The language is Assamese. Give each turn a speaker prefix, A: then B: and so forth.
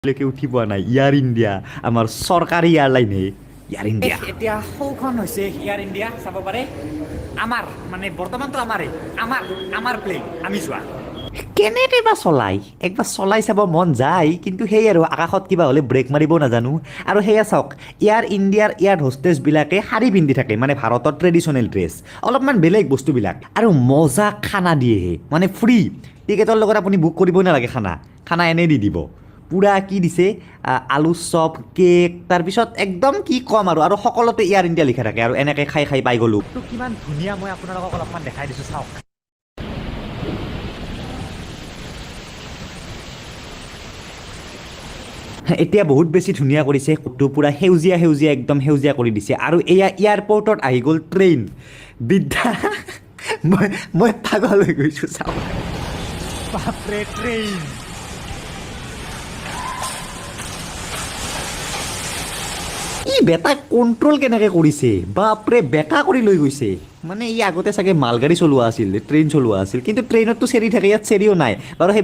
A: লৈকে উঠি পোৱা নাই। এয়াৰ ইণ্ডিয়া আমাৰ চৰকাৰী এয়াৰলাইনহে এয়াৰ ইণ্ডিয়া।
B: এতিয়া সৌখন হৈছে এয়াৰ ইণ্ডিয়া, চাব পাৰে। আমাৰ মানে বৰ্তমানটো আমাৰে, আমাৰ আমাৰ প্লেন, আমি যোৱা।
A: কেনেকৈ বা চলাই, একবাৰ চলাই চাব মন যায়, কিন্তু সেই আৰু আকাশত কিবা হ'লে ব্ৰেক মাৰিবও নাজানো। আৰু সেয়া চাওক, এয়াৰ ইণ্ডিয়াৰ এয়াৰ হোষ্টেজবিলাকে শাৰী পিন্ধি থাকে, মানে ভাৰতৰ ট্ৰেডিশ্যনেল ড্ৰেছ, অলপমান বেলেগ বস্তুবিলাক। আৰু মজা খানা দিয়েহে, মানে ফ্ৰী টিকেটৰ লগত আপুনি বুক কৰিবই নালাগে, খানা খানা এনেই দি দিব। পূৰা কি দিছে, আলু চপ, কেক, তাৰপিছত একদম কি ক'ম আৰু। আৰু সকলোতে এয়াৰ ইণ্ডিয়া লিখা থাকে। আৰু এনেকৈ খাই খাই পাই গ'লোঁ।
B: তো কিমান ধুনীয়া, মই আপোনালোকক অলপমান দেখাই দিছোঁ, চাওক।
A: এতিয়া বহুত বেছি ধুনীয়া কৰিছে কোটটো, পূৰা সেউজীয়া সেউজীয়া, একদম সেউজীয়া কৰি দিছে। আৰু এয়া এয়াৰপৰ্টত আহি গ'ল ট্ৰেইন। বিদ্যা, মই মই পাগল হৈ গৈছোঁ, চাওক।
B: বাপৰে, ট্ৰেইন!
A: ই বেটাই কণ্ট্ৰল কেনেকৈ কৰিছে, বাপৰে, বেকা কৰি লৈ গৈছে। মানে ই আগতে চাগে মালগাড়ী চলোৱা আছিল, ট্ৰেইন চলোৱা আছিল, কিন্তু ট্ৰেইনততো চেৰি থাকে, ইয়াত চেৰিও নাই বাৰু। সেই